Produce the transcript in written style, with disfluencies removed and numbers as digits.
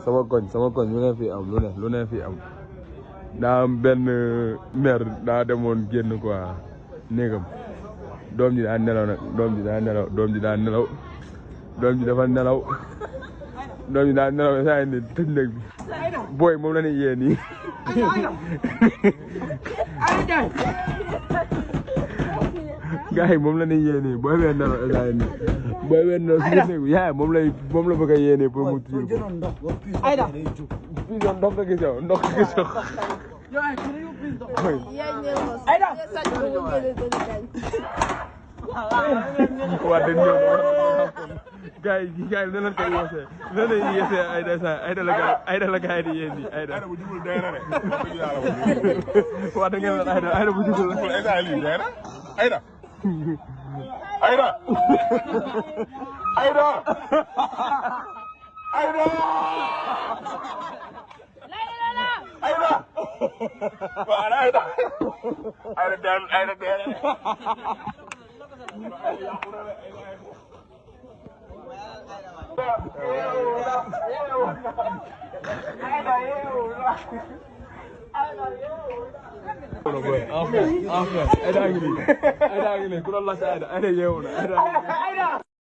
sama koñ lu ne fi am lu ne fi am daa am benn mère daa demoon génn quoi néegam doom ji daa nelaw nag doom ji dafa nelaw doom ji daa nelaw saa ni tëj néeg bi booy moom la ne yee nii gars yi moom la ne yee nii booy wee nelaw saa ni booy wee nelaw si néeg bi yaay moom la bëgg a yee nii pour mu tiir ko Aida pigeon ndox nga gis yow ndox nga gis yow waa dañ ñëw gars yi nan lañ koy yeesee nan lañ yeesee Aida la gars yi di yéen nii Aida bu jugul day na de waa da ngeen Aida bu jugul Aida Aida ngi nii ku doon laaj Aida yeewu na Aida